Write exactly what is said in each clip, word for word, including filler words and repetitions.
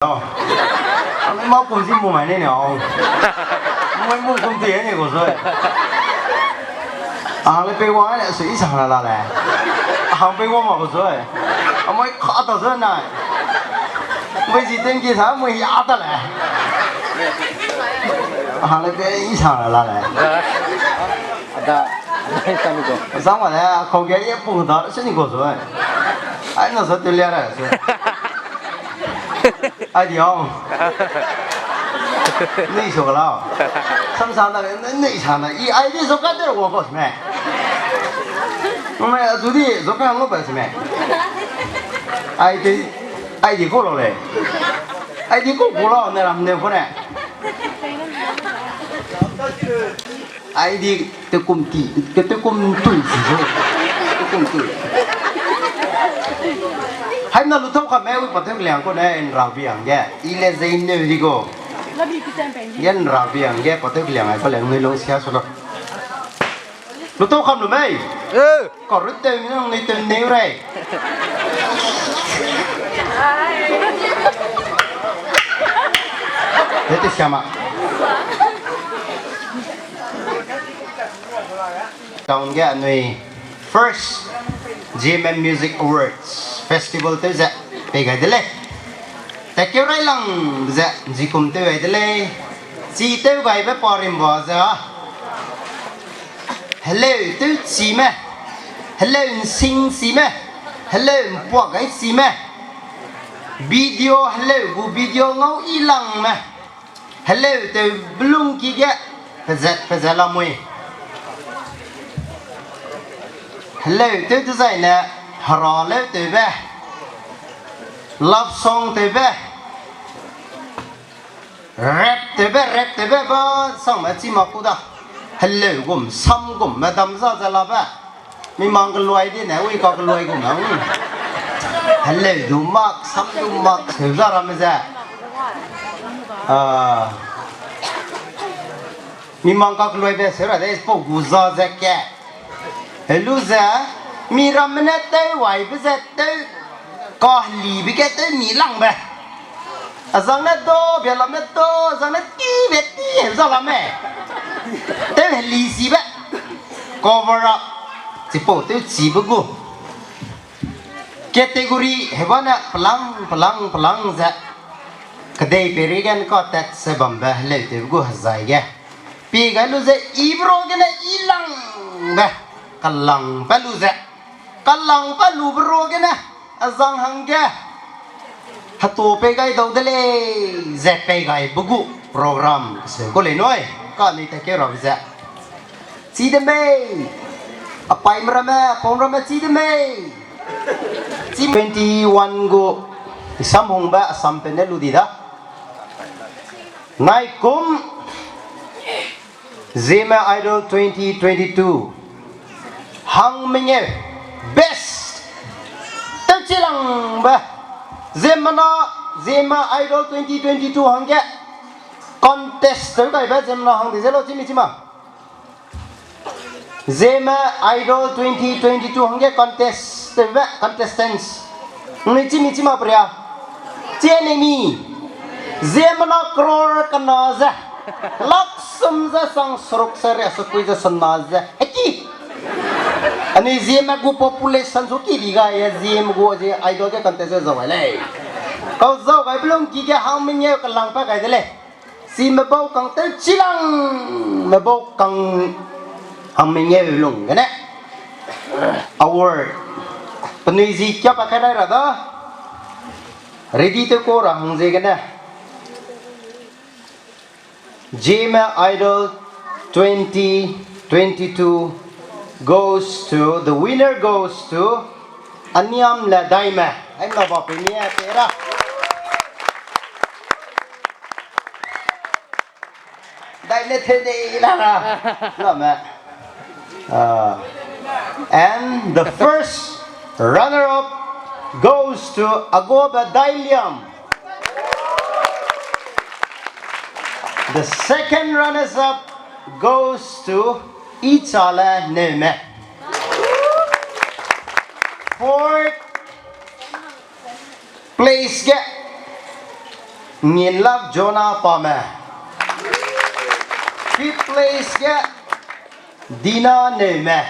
Lau. Amui ma kum zi mu mai ne ne au. Amui mu kum te ne ko zoi. A le pe wa ne sui sang la la le. A hang pe wa ma ko zoi. Amui ka ta zoi nai. Mui zi ten ki sa mui ya ta le. A le pe i sang la la le. Ada, ada i sang ni ko. Sang wa le, a kau ge ye pu da se ni ko zoi. Ai na sa te lia ra se. Ai di au. Nei so la. Sam sa na, nei sa na. I ai di so ka de wo ko me. Me a zu di so ka ngo pa me. Ai di, ai di ko lo le. Ai di ko ko lo ne ram ne ko ne. Ai di te kum ti, te, te kum tui si zo. Te kum tui. Hai na lu tau ka me wi pa te liang ko ne en ra biang ge. I le zei ne di ko. Gen ra biang ge pa te liang ai pa le nui lo sia so lo. Lu tau kam lu mei. Eh. Ka ru te mi nang nui te ne rei. Te te siama. Town ge anui first G M M Music Awards Festival tew ze pei gai de lei. Tekeu rai lang ze nzikum tew gai de lei. Chi tew gaibe pa rimba ze a. Heleu tew chime. Heleu nsing chime. Heleu mpuak gai chime. Video heleu gu video ngau i langme. Heleu tew belung ki ge pezat pezat lamui. Heleu tew dezaine hera leu tewbe, love song tewbe, rap tewbe, rap tewbe ba sangme chi mak ku da. Heleu gum, sam gum, madam za ze labe. Mi mang keluai di ne, ui ka keluai gu me, ui. Heleu du mak, sam du mak, seu za ramme ze. Ah. Mi mang ka keluai be seu ra de, pau gu za ze ke. Helu ze, mi ramme ne tew wai be ze tew, ka heli be ke tew mi lang be. Azang ne do, bia lam ne do, azang ne ti be ti, heu za lam me. Tew heli si be. Cover up. Chipau tew chi be gu. Category heba ne pelang, pelang, pelang ze. Kedei peri gen ka tat se bam be heleu tew be gu hezai ge. Pi gai lu ze i be ro gene i lang be. Kalang pe lu ze. Kalang pe lu be ro gene. Azang hangge. Heto pei gai dau de lei, ze pei gai be gu program se gu lei nui, ka ni ta ke ra ze. Chi de mei. Apai me ramme, pom ramme chi de mei. Chi twenty-one gu, isam hung be, asam pe ne lu di da. Nai kum, Zeme Idol twenty twenty-two. Hang mengeu. Best. Tewchilangbe. Zemena, Zeme Idol twenty twenty-two hangge. Contest tew gaibe Zemena hang di ze lo chimi chima. Zeme Idol twenty twenty-two hangge contest tewbe contestants. Nui chimi chima pria. Chie nei mi. Zemena crore kena ze. Lak sum ze sang seruk se ria sekui ze sena ze. Heki. Anui Zeme gu population su ki di ga ye Zeme gu ze idol ge contest ze zau gai lei. Kau zau gai belung ki ge hang mengeu kelang pa gai de lei. Si mebau kang tew chilang mebau kang hang mengeu lung gene. Award. Penui zi kia pa kai rai ra da. Ready tew ko ra hang ze gene. Zeme Idol twenty twenty-two goes to, the winner goes to Aniam le Daime. Ai na ba pe ni a te ra. Dai ne the de la ra. Na me. Uh, and the first runner-up goes to Agoba Dailiam. The second runners-up goes to Ichale Neume. Fourth place ge Nginlak Jonah Pame. Fifth place ge Dina Neume.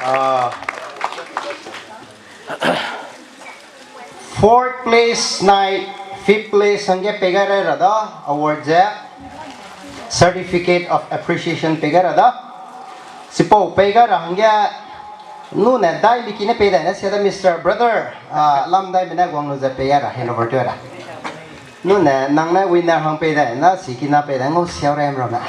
Ah, fourth place nai fifth place hangge pei gai rai ra da, award ze certificate of appreciation pei gai ra da. Sipau pei gai ra hangge nune dai miki ne pei dai ne sia da Mister Brother, ah, lam dai mene guang lu ze pei gai ra, hand over to ra. Nune nang ne winner hang pei dai na, sikina pei dai ngau siau rem ra na.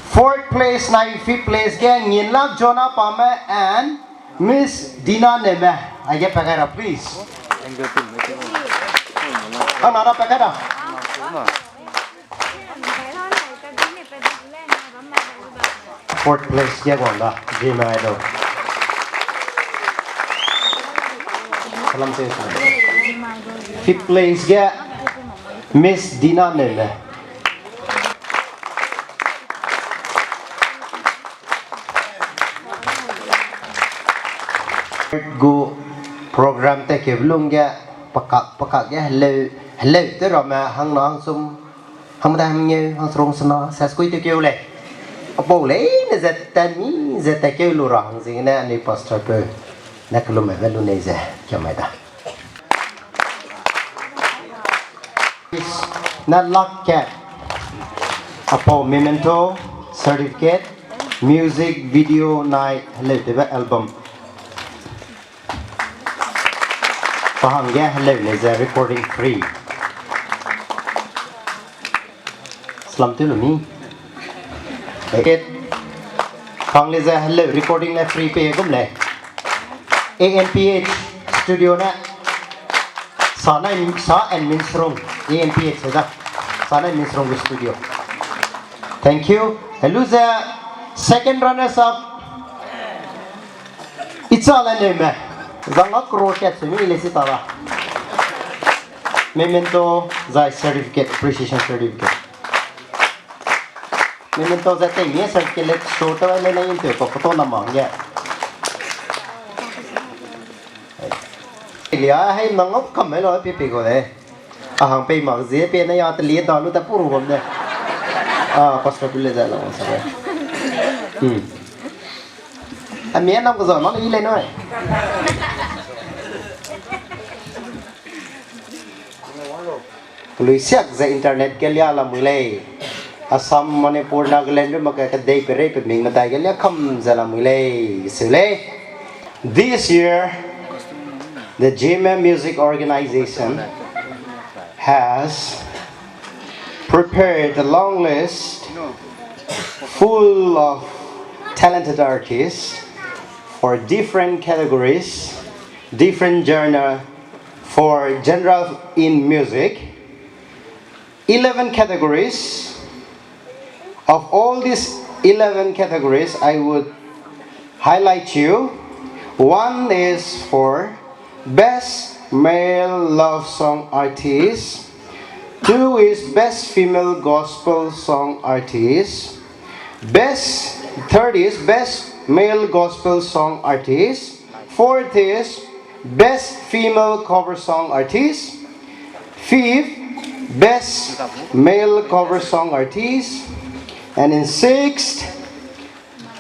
Fourth place nai fifth place ge Nginlak Jonah Pame and Miss Dina Neume. Aige pa gai ra, please. Ana na pa gai ra. Fourth place ge guang da, Dream Idol. Salam te. Fifth place ge Miss Dina Neume. Gu program te keu lung ge pakak pakak ge heleu heleu te ramme hangna hangsum hangmedai hangngeu hangserung sena saskui te keu lei. Apau leine ze tat mi ze tat keu lu ra hang ziegene anui pastor peu ne kelum mebe lu nei ze kiamai da. Na lak kat, apau memento, certificate, music video nai heleu tewbe album. Pa hangge heleu lei ze recording free. Salam tew lu mi. Kat, pa hang lei ze heleu recording ne free pei gum lei. A M P H studio ne, Sa nai, Sa and Minsrung, A M P H da. Sa nai Minsrung gu studio. Thank you. Helu ze second runners up, Icha le Neume. Zang a crore kat se mi le si ta la. Memento zai certificate, appreciation certificate. Memento zai tei mi certificate le show ta le na inte pa photo na mang ge. Lia hei nang ngau kam mai lo pi pi go de. A hang pei mak zie pe ne ya te lie da lu ta puru bam de. Ah, pastor tu le zai la sa. Hmm. A mi nang ko zan ma le i le noi. Lui siak ze internet ge lia lamui lei. Assam, Manipur, Nagaland ru mak ke kedei perei pe ming medai ge lia kam ze lamui lei. Seu lei. This year, the G M M Music Organization has prepared a long list full of talented artists for different categories, different genre, for genre in music, eleven categories. Of all these eleven categories, I would highlight you. One is for Best Male Love Song Artist. Two is Best Female Gospel Song Artist. Best, third is Best Male Gospel Song Artist. Fourth is Best Female Cover Song Artist. Fifth, Best Male Cover Song Artist. And in sixth,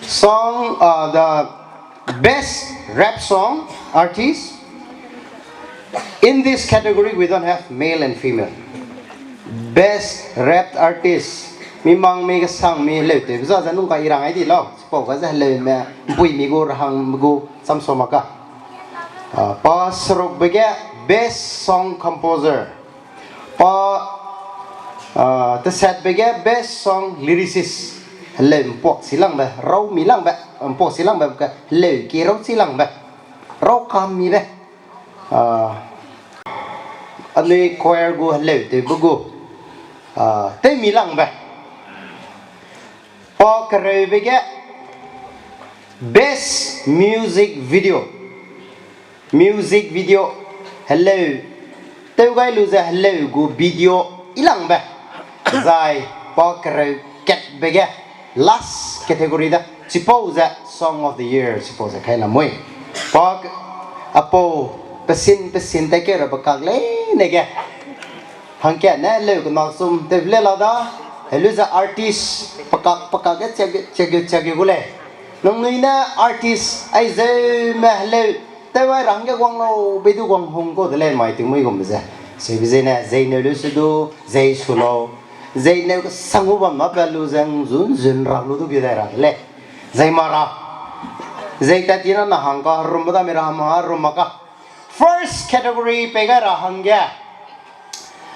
song, uh, the Best Rap Song Artist. In this category, we don't have male and female. Best Rap Artist. Mi mang mi kesang mi leu te, za za nung ka i rang ai di lau. Pau ka za leu me, bui mi gu, rahang mi gu, samso maka. Ah, pa seruk bege Best Song Composer. Pa, ah, teset bege Best Song Lyricist. Heleu mpuak si langbe, rau mi langbe, mpuak si langbe, ke heleu ki rau si langbe. Rau kam mi be. Ah, anui choir gu heleu te bu gu. Ah, tei mi langbe. Pa kereube ge Best Music Video. Music Video heleu. Tew gai lu ze heleu gu video i langbe. Zai pa kereu katbe ge last category da. Chipau ze Song of the Year, chipau ze kai lamui. Pa k-, apau pesin pesin te keu ra pekak leine ge. Hangke ne leu kena sum te le la da. Helu ze artist pekak pekak ge chiage chiage chiage gu lei. Nangnui ne artist ai zeume heleu tew ai ra hangge guang lau, bei du guang hung kau de lei mai tingmui gum ze. Seube zene zei neu leu se du, zei su lau. Zei neu kesang gu bam na pe lu ze nzun zun ra lu du ge dai ra de lei. Zei ma ra. Zei tat ti na na hang ka rum da mi ra ma rum ma ka. First category pei gai ra hangge.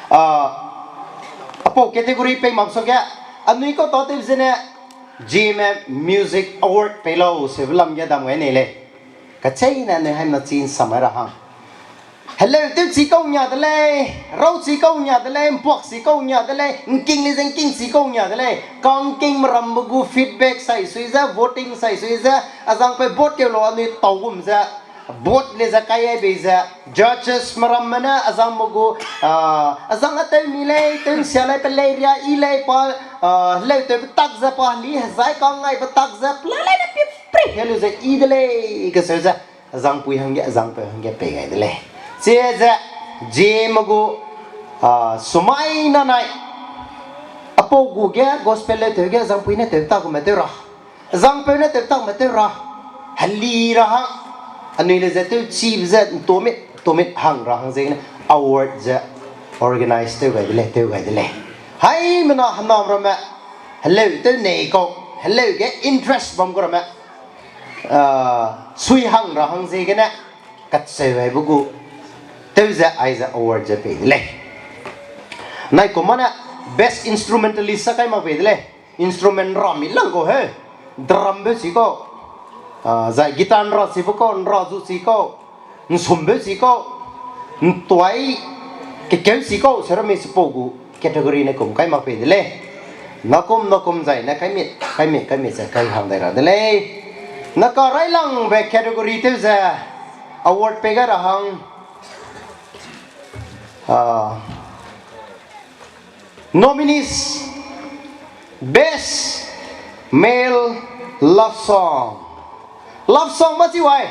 Ah, apau category pei mak so ge, anui kau tâtew zene, Zeme Music Award pei lau, seube lam ge dam gai nei lei. Kacheîne anui haimna chi nsam ai ra hang. Heleu tew chi kau nia de lei, rau chi kau nia de lei, mpuak chi kau nia de lei, ngking le ze ngking chi kau nia de lei. Kangking merambe gu feedback sai sui ze, voting sai sui ze, azangpeu vote keu lau anui tau gum ze, vote le ze kai ai bei ze, judges meramme ne azangme gu, ah, azang a tew mi lei, tew nsia lei, pe lei ria i lei, pa, ah, heleu tew betak ze, pa heli hezai kang ngai betak ze, pela lei ne pipri helu ze i de lei, keseu ze, azangpui hangge, azangpeu hangge pei gai de lei. Chi ze, Zeme gu, ah, sumai nanai, apau gu ge, gospel leu tew ge, azangpui ne tew ta gume tew ra. Azangpeu ne tew takme tew ra, heli ra hang, anui le ze tew chibe ze ntomit, ntomit hang ra hang ziegene award ze organize tew gai de lei, tew gai de lei. Haimena henam ramme, heleu tew nei kau, heleu ge interest bam gu ramme, ah, sui hang ra hang ziegene, kacheu aibe gu, tew ze aize award ze pei de lei. Nai kumane best instrumentalist sa kai mak pei de lei. Instrument nra mi lang kau he. Drum be chi kau. Ah, zai guitar nra chibe kau, nra zu chi kau. Nsum be chi kau. Ntuai kekeu chi kau, serami sipau gu category ne kum kai mak pei de lei. Nakum, nakum zai ne kaimit, kaimit, kaimit ze kai hang dai ra de lei. Naka railangbe category tew ze award pei gai ra hang. Ah, Nominees, Best Male Love Song. Love song ma chi wai?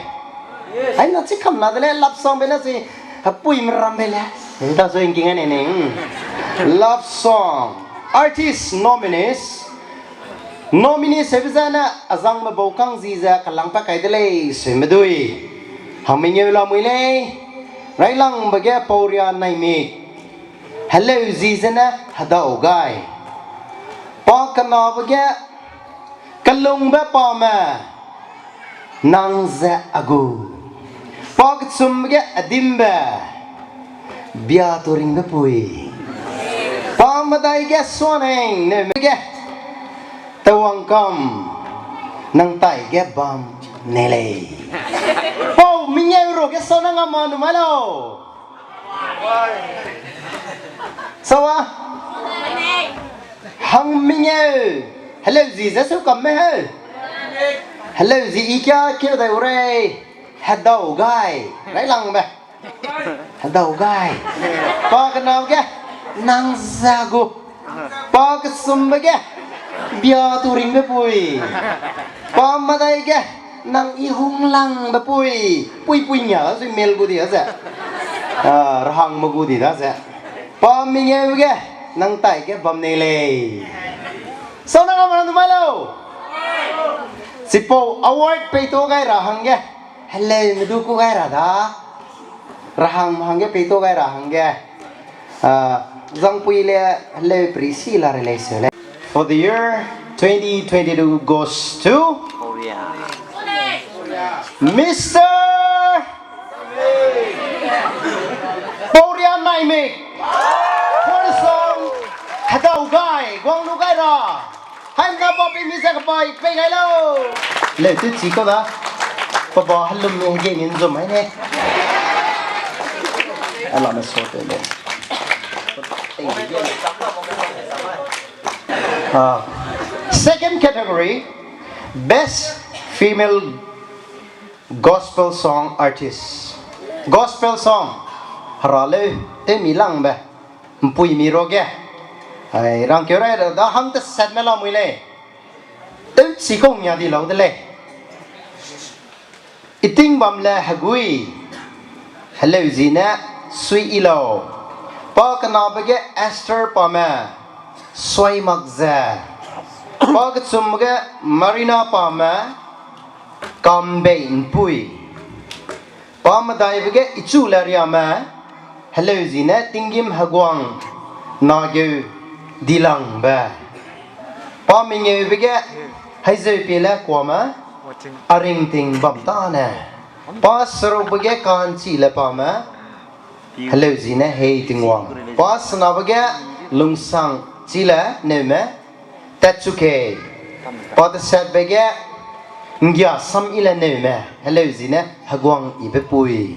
Ai, na chi kam la de lei, love song be na chi, hapui meram be le. Da so ingking ane ne. Love song. Artist nominees. Nominees hebe zene azangme bau kang zi ze kalang pa kai de lei, seume dui. Hangmengeu lamui lei. Railangbe ge Pauria Naimik. Heleu zi zene Hedau Gai. Pa kenabe ge Kelungbe Pame, nang ze a gu. Pa kechumbe ge Adimbe, Biaturingbe pui. Pa medai ge Suaneng, neume ge Tewangkam, nang tai ge bam ne lei. Pau mengeu ru ge sau na ngam ma nu mai lau. Sawa? Hangmengeu. Heleu zi ze seu kamme heu. Heleu zi i kia keu dai u rei. Hedau Gai. Railangbe. Hedau Gai. Pa kenau ge. Nang ze a gu. Pa kesumbe ge. Biaturingbe pui. Pa medai ge. Nang i hunglangbe pui. Pui pui nia zui mel gu di a ze. Ah, rahangme gu di da ze. Pa mengeu ge. Nang tai ge bam nei lei. Sau na ngam ma nu mai lau. Chipau award peito gai ra hangge. Heleume du ku gai ra da. Rahangme hangge peito gai ra hangge. Ah, zangpui le heleu pri si la re lei seu lei. For the year twenty twenty-two goes to Mister Pauria Naimik. For the song Hedau Gai, guang lu gai ra. Haimna pa pi mi ze kebai pei gai lau. Leu tu chi kau da. Pa ba helum mi hege ngin zum hai ne. Ala me so te le. Ah, second category, Best Female Gospel Song Artist. Gospel song, hera leu, tew mi langbe, mpui mi ruage. Ai, rangkeu rai da hang teset me lamui lei. Tew chi kau nia di lau de lei. Iting bam le hegui. Heleu zi ne sui i lau. Pa kenabe ge Esther pame, suai mak ze. Pa kechumbe ge Marina pame, kambei ’mpui. Pa medaibe ge Ichule Riame, heleu zi ne tinggîm heguang nageu dilangbe. Pa mengeube ge Haizeupiele Kuame, a ringting bam tâne. Pa serukbe ge Ka'nchile Pame, heleu zi ne Hei Tingwang. Pa senabe ge Lungsangchile Neume, Tatchukei. Pa tesatbe ge Nggiasamyile Neume, heleu zi ne Heguang Yibe Pui.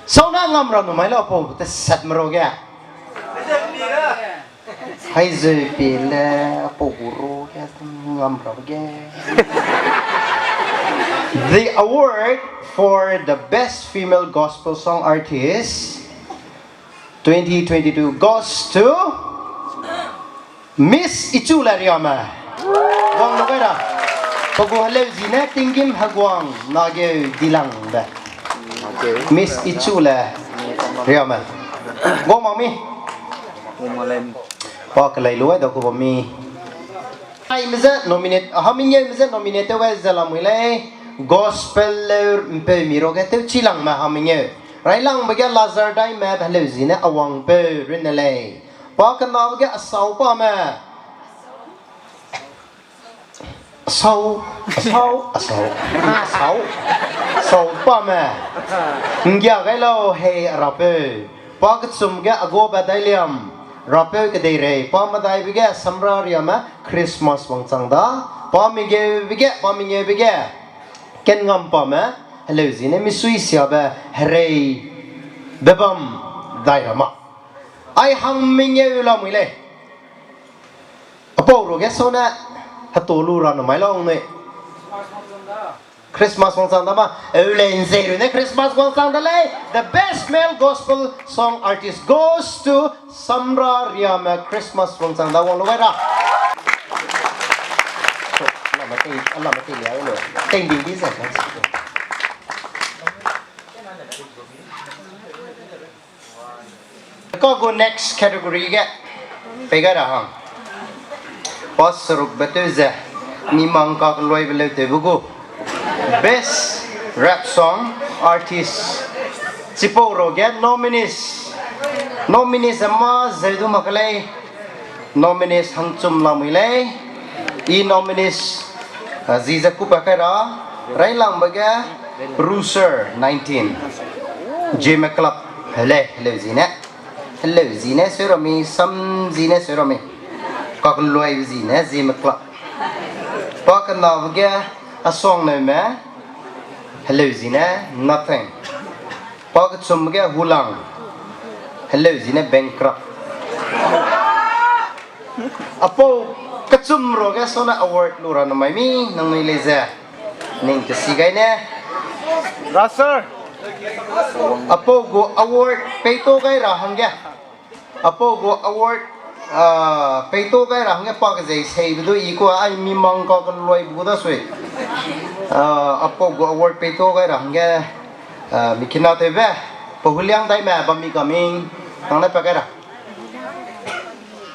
Sau ne ngam ra numai lau pau tesatme ruage. Haizeupiele pau gu ruage ngam ra ge. The award for the best female gospel song artist twenty twenty-two goes to Miss Ichule Riame. Wang lu gai ra. Pa gu heleu zi ne tinggîm heguang nageu dilangbe. Miss Ichule Riame. Wang mak mi. Pa kelei lu ai da ku bam mi. Aime ze nominate, hamingeume ze nominate tew gai ze lamui lei, gospel leu ’mpeumi ruage tewchi langme hamingeu. Railangbe ge Lazar Daime, heleu zi ne Awangpeu runne lei. Pa kenabe ge Asau pame. Asau, Asau, Asau, Asau, Asau pame. Nggia gai lau Hei Rapeu. Pa kechum ge Agobe Dailiam, Rapeu Kedeirei. Pa medaibe ge Samra Riame, Christmas wangchang da. Pa mengeube ge, pa mengeube ge Kenngam pame, heleu zi ne misui siabe Herei Bebam Dairama. Ai hang mengeu lamui lei. Apau ruage sau ne heto lu ra numai lau nui. Christmas wangchang da ma, eu lei nzei ru ne Christmas wangchang da lei. The best male gospel song artist goes to Samra Riame. Christmas wangchang da wang lu gai ra. Lame tei, lame tei lia lu. Tei ding di ze. Ka gu next category ge pei gai ra hang. Pa serukbe tew ze, mi mang kakluaibe leu tewbe gu Best Rap Song Artist. Chipau ruage nominees. Nominees ze mâ zeu du mak lei. Nominees hangchum lamui lei. I nominees, ah, zi ze kupa kai ra. Railangbe ge Ruser nineteen. Zeme Club. Heleu, heleu zi ne. Heleu zi ne seu ra mi, sam zi ne seu ra mi. Kakluai zi ne Zeme Club. Pa kenabe ge Asong Neume. Heleu zi ne Nothing. Pa kechumbe ge Hulang. Heleu zi ne Bankrupt. Apau kechum ruage sau ne award lu ra numai mi nangnui lei ze. Ning tesi gai ne. Ra sir. Apau gu award peito gai ra hangge. Apau gu award, ah, peito gai ra hangge pa kezei seibe du i kua ai mi mang kakluaibe gu da sui. Ah, apau gu award peito gai ra hangge, ah, mi kina tewbe, pa Huliang Daime, bam mi kaming, nang ne pa gai ra.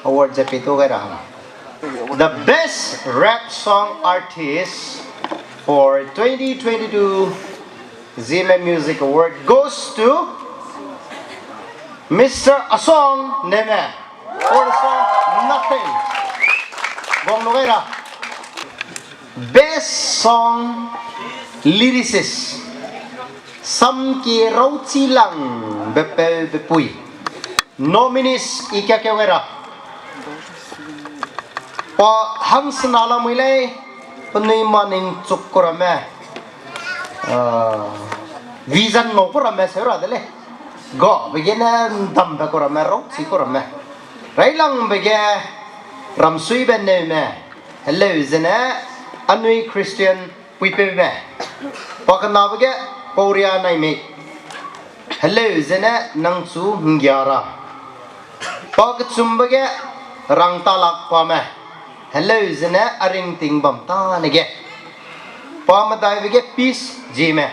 Award ze peito gai ra hang. The best rap song artist for twenty twenty-two Zeme Music Award goes to Mister Asong Neume for the song Nothing. Guang lu gai ra. Best Song Lyricist. Samkie Rauchilang Bepeu Bepui. Nominees i kakeu gai ra. Pa hangsena lamui lei, penui maning chuk ku ramme. Ah, vision ngau ku ramme seu ra de lei. Gabe gene ndambe ku ramme, rauchi ku ramme. Railangbe ge Ramsuibe Neume. Heleu zene anui Christian puipeume. Pa kenabe ge Pauria Naimik. Heleu zene Nangchu Nggiara. Pa kechumbe ge Rangtalak Pame. Heleu zene Aringting Bam Tane ge. Pa medaibe ge Peace Zeme.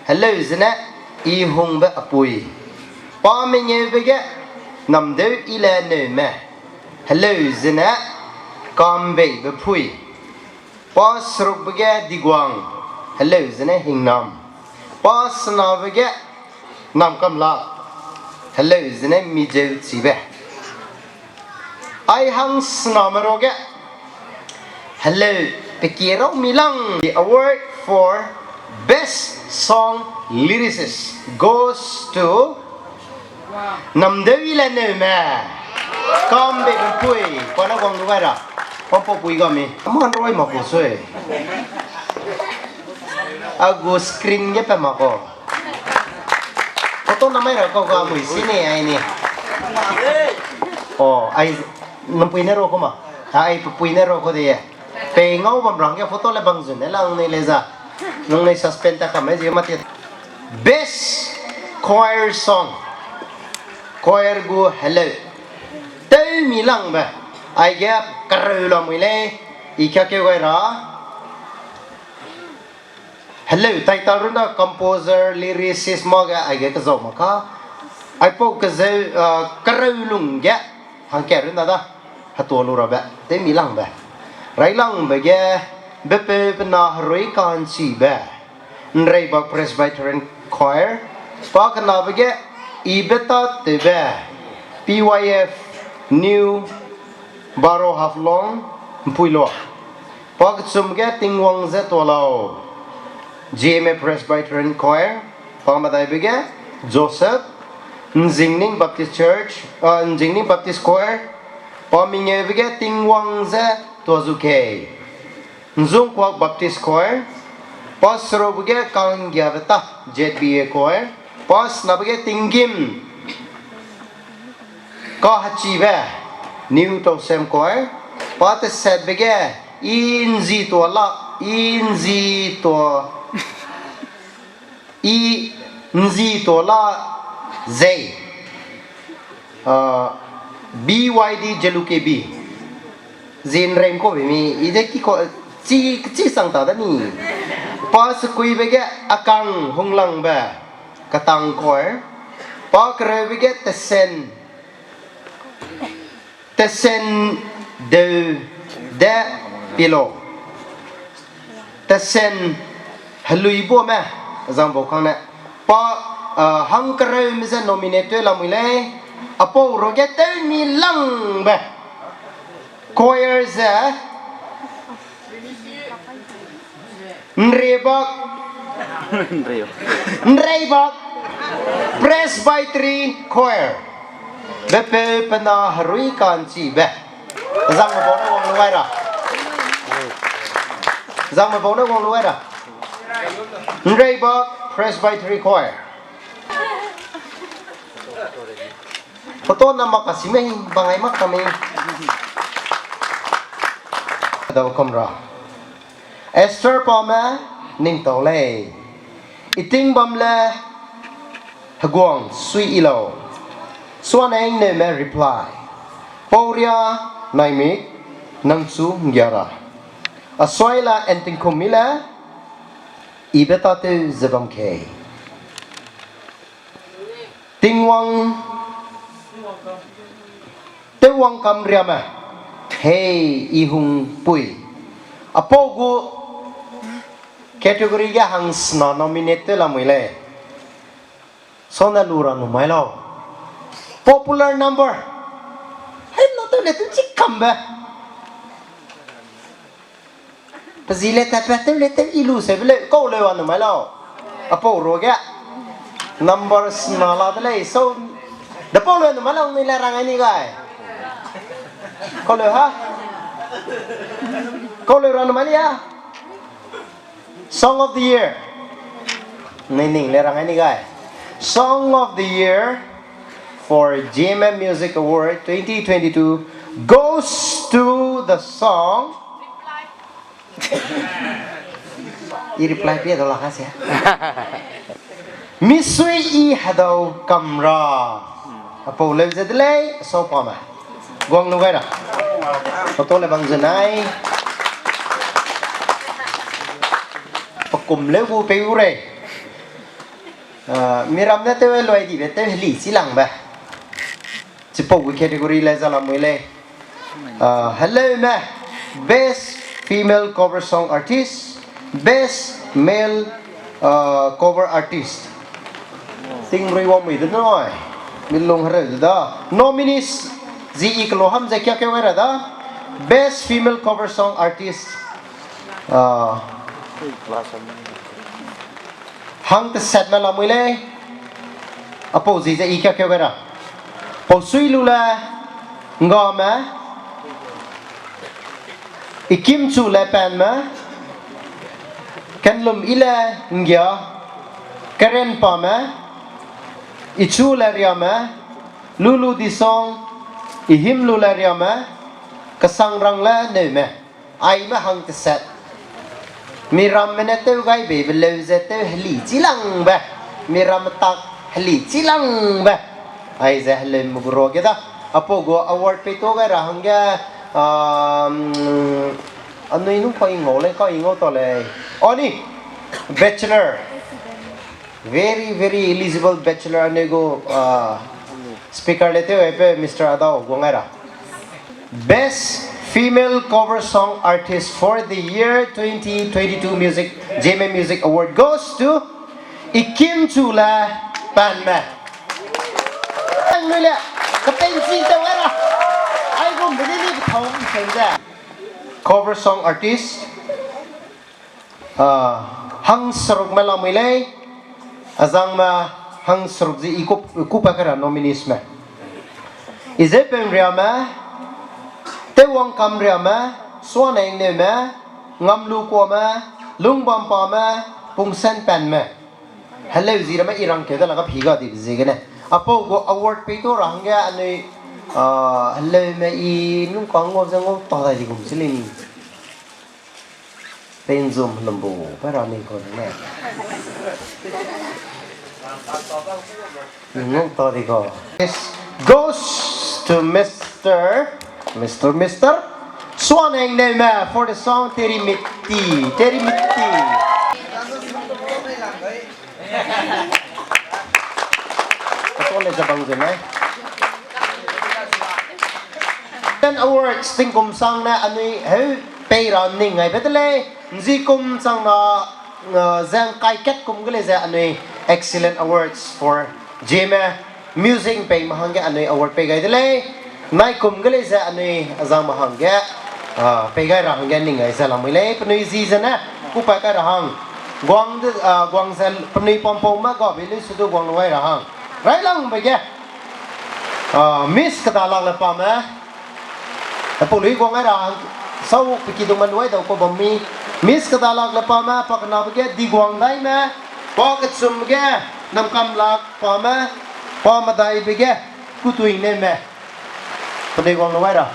Heleu zene I hungbe apui. Pa mengeube ge Namdeu Ileneume, heleu zene Kambeibe Pui. Pa serukbe ge Diguang, heleu zene Hingnam. Pa senabe ge Namkamlak, heleu zene Mijeuchibe. Ai hang sename ruage heleu pekie rau mi lang. The award for Best Song Lyricist goes to Namdeu Ileneume, Kambeibe Pui. Pa ne guang lu gai ra. Pa pau pui ga mi. Ama nroi ma pu sui. A gu screen ge pe ma ko. Photo namai ra kau ga mui si ne ai ni. O, ai, nang pui ne ro ko ma. Ai pe pui ne ro ko de ye. Pe ngau bam rang ge photo le bang zun ne lang ne le za. Nang ne suspend ta kam e zi ma ti. Best choir song. Choir gu heleu. Tew mi langbe. Aige kereu lamui lei. I kia keu gai ra. Heleu title runne composer, lyricist mâ ge aige kezau mak ka. Aipau kezeu, ah, kereu lung ge hangkat runne da. Hetua lu rabe, tew mi langbe. Railangbe ge, bepeu pe na herui ka'nchibe. Nreibak Presbyterian Choir. Pa kenabe ge, Ibetatewbe. P Y F New Baro Haflong, Mpuilua. Pa kechum ge Tingwang ze Tualau, G M A Presbyterian Choir. Pa medaibe ge Joseph, Nzingning Baptist Church, ah, Nzingning Baptist Choir. Pa mengeube ge Tingwang ze Tuazukei, Nzungkuak Baptist Choir. Pa serube ge Kanggiabe ta, Z B A Choir. Pa senabe ge Tinggim Kahachibe, New Tausem Choir. Pa tesatbe ge, I nzi tua la, I nzi tua, I nzi tua la zei. Ah, B Y D Jelukebi. Zinreim ko be mi, I de ki ko, chi, chi sang ta da ni. Pa sekuibe ge Akang Hunglangbe, Katang Choir. Pa kereube ge Tesen, Tesen Deu de Pilo. Tesen Heluibuame, zang bau kang ne. Pa, ah, hangkereume ze nominate tew lamui lei, apau ruage tew mi langbe. Choir ze, Nrebak, Nreibak Presbytery Choir. Bepeu pe na herui ka'nchibe. Zangme bau ne wang lu gai ra. Zangme bau ne wang lu gai ra. Nreibak Presbytery Choir. Photo na mak ka si mei, bangai mak ka mei. Dau kam ra. Esther pame ningtau lei. I ting bam le heguang sui i lau. Suane Ngneume reply. Pauria naimik nangchu nggia ra. Asuai la en tingkum mi le, I betateu ze bam kei. Tingwang, tewwang kam riame, hei, I hung pui. Apau gu category ge hangsena nominate tew lamui lei. Sone lu ra numai lau. Popular number. Hei, na tew le tew chi kambe. Pe zi le tat pe tew le tew I lu seube leu, kau leu a numai lau. Apau ruage. Number sena la de lei, so. De pau leu numai lau ni le rang ai ni gai. Kau leu ha? Kau leu ra numai li ha? Song of the Year. Nei ning le rang ai ni gai. Song of the Year for G M M Music Award twenty twenty-two goes to the song. I reply pia dau la ka sia. Misui I hedau kamra. Apau leu ze de lei, sau pa me. Guang lu gai ra. Photo le bang ze nai. Pakum leu gu pe u rei. Ah, miram ne tew loi dibe tew heli chilangbe. Chipau gu category le za lamui lei. Ah, hello me. Best female cover song artist, best male, ah, cover artist. Tingrui wamui de noi. Milung hereu de da. Nominees zi i kelo ham ze kia keu gai ra da. Best female cover song artist. Ah, hang teset me lamui lei. Apau zi ze i kia keu gai ra. Pau sui lu le ngga me. I kim chu le pan me. Kenlum i le nggia. Keren pa me. I chu le ria me. Lulu di song. I him lu le ria me. Kesang rang le neu me. Aime hang teset. Miramme ne tew gai beibe leu ze tew heli chilangbe. Miramme tak heli chilangbe. Aize heleume gu ruage da. Apau gu award pei to gai ra hangge, um, anui nung kau i ngau lei, kau i ngau ta lei. Oni, bachelor. Very, very eligible bachelor anui gu, ah, speaker le tew aipe Mister Adao guang gai ra. Best Female Cover Song Artist for the year twenty twenty-two music, Zeme Music Award goes to Ikim Chule Panme. Anui le, kapensi tew gai ra. Aigum bini ni kethau nseu ze. Cover song artist. Ah, hang seruk me lamui lei, azangme hang seruk zi i kup, kupa kera nominees me. Izepen riame, Tewangkam riame, Suanengneume, Ngamlukuame, Lungbampame, Pungsenpanme. Heleu zi ramme i rangkeu de la kaphi ga dibe ziegene. Apau gu award pei to ra hangge anui, ah, heleume i nungkang ngau ze ngau ta dai di gum se lei ni. Penzum lumbu, pa ra ni ko ne. Ngau ta di ko. This goes to Mister, Mister, Mister Suanengneume for the song Teri Mitti, Teri Mitti. Katole ze bang ze ne. Ten awards tingkum sang ne anui heu pei ra ning aibe de lei. Nzi kum chang na, uh, zeng kai kat kum ge lei ze anui excellent awards for Zeme music pei me hangge anui award pei gai de lei. Nai kum ge lei ze anui azang me hangge, uh, pei gai ra hangge ning ai ze lamui lei. Penui zi ze ne kupa kai ra hang. Guang de, uh, guang ze penui pampau me gabe lei sudu guang lu gai ra hang. Railangbe ge. Ah, Miss Kedalak le pame. Apau lui guang ai ra hang, sau peki dung me luai dau ko bam mi. Miss Kedalak le pame, pa kenabe ge Diguang Daime, pa kechumbe ge Namkamlak pame, pa medaibe ge Kutuineume. Penui guang luai ra.